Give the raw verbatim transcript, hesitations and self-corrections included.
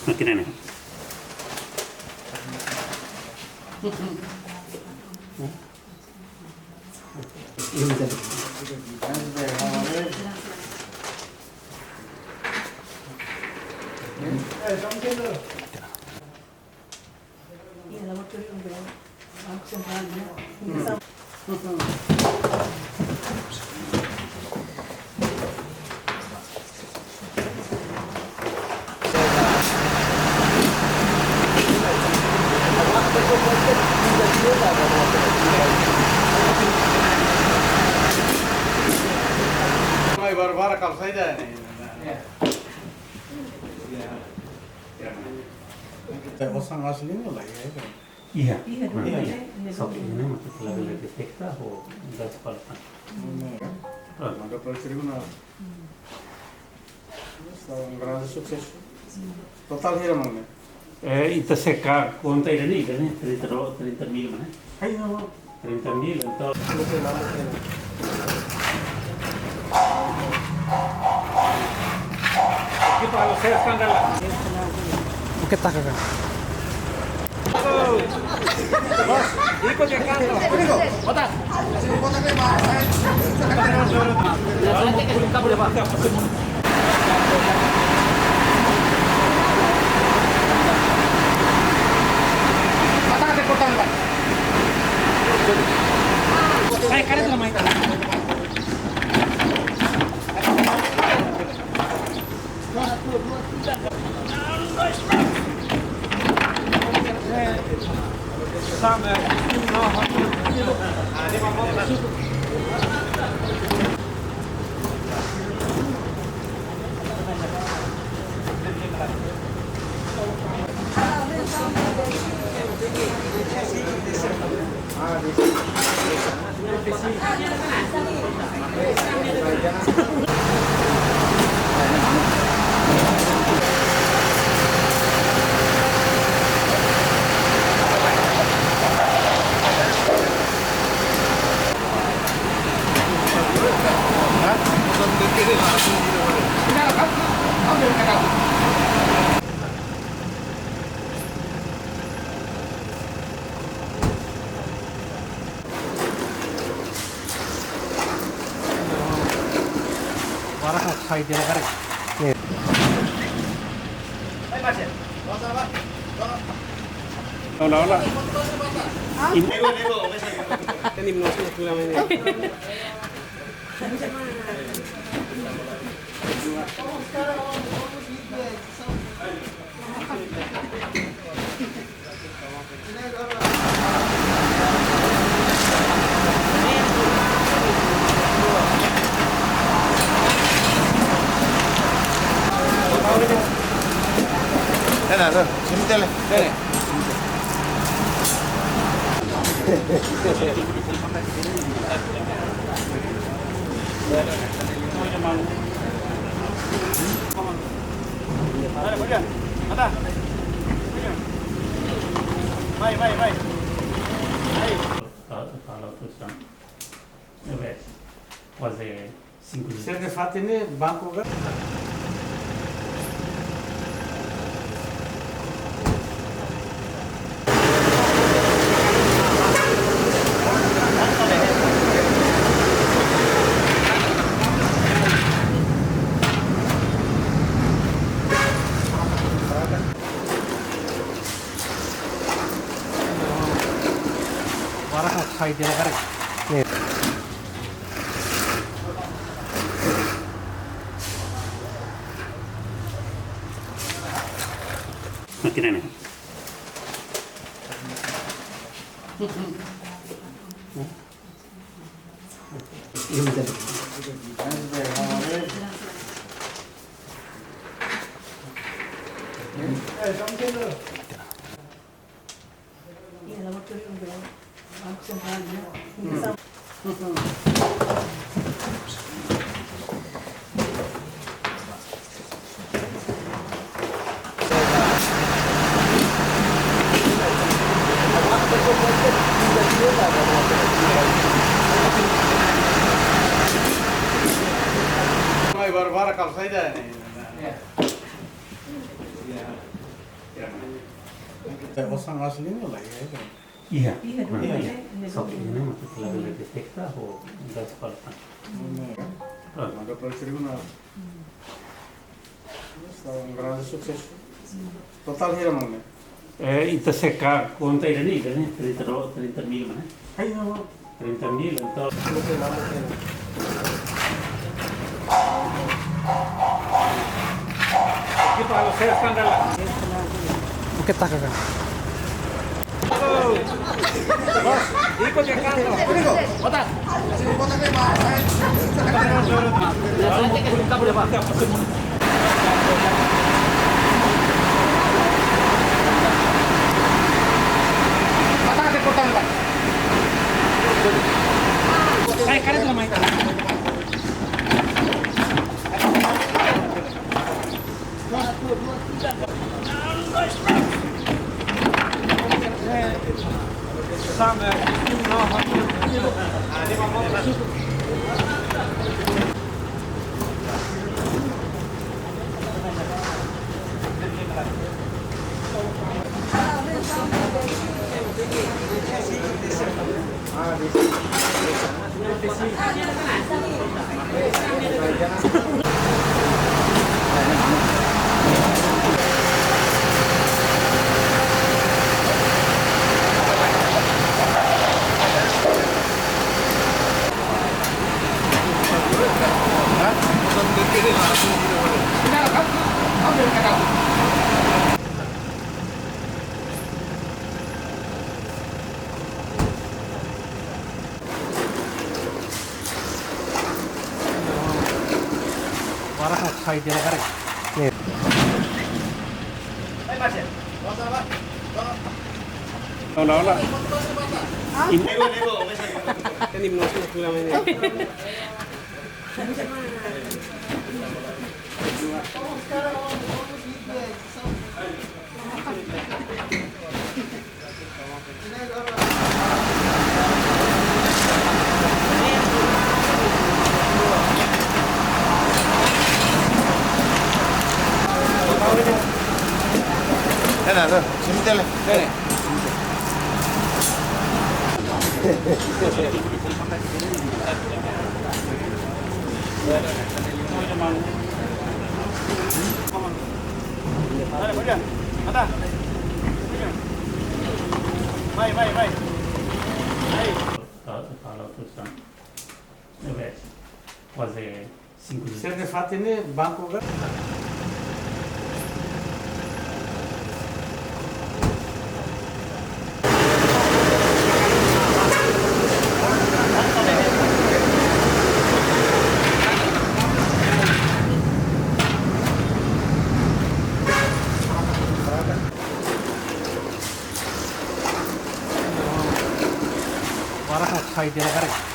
Mákina ne'e. Mai baru-baru kalau saya dah. Osan asli ne'e la iha, kan? Iha. Iha, iha. Só ke ne'e mak ita labele deteta ho gas pala tan. Ne'e, kan? Ah. Manda para tribunál. Está um grande sucesso. Totál hira, mano? Eh, ita se ka konta ida-ne'e, ida-ne'e, trinta do-, trinta mil, mana? Ai, não. Trinta mil, entaun. Aqui para vocês, Candela. O que tá, Cacá? Hola, hola. Dale, dale, sentale. Dale. Fala, fala, fala, fala. Kuaze sinku. Sira-nia fatin ne'e banku ka? Para ka sai dia, para. Mákina ne'e. Mai baru-baru kalau saya dah. Eh, osan asli ne'e la iha, kan? Iha. Iha, dulu, iya. Iya. Só que ini masih telah detekta ho gas faltan. Benar, kan? Ah. Ada polisi guna. Sá, um grande sucesso. Totál hira, maun? Eh, ita seka konta ida-ne'e, ida-ne'e, trinta do-, trinta mil, mana? Ai, não. Trinta mil, entaun. Aqui para vocês, Candela. Oke, tak, Kakak. Bos, ikut ke kantor. Kota. Sai, cara de la mañana. Para ka sai dela kare. Nih. Hola, hola. Ini. Ini menurut aku namanya. Enak tuh, sini tele. Tele. Dale, Julián, anda. Julián. Vai, vai, vai. Aí. Tá, tá lá, tá. Deixa eu ver. Fazer cinco. Será que fatin ne'e banku ka? Para ka sai dela kare.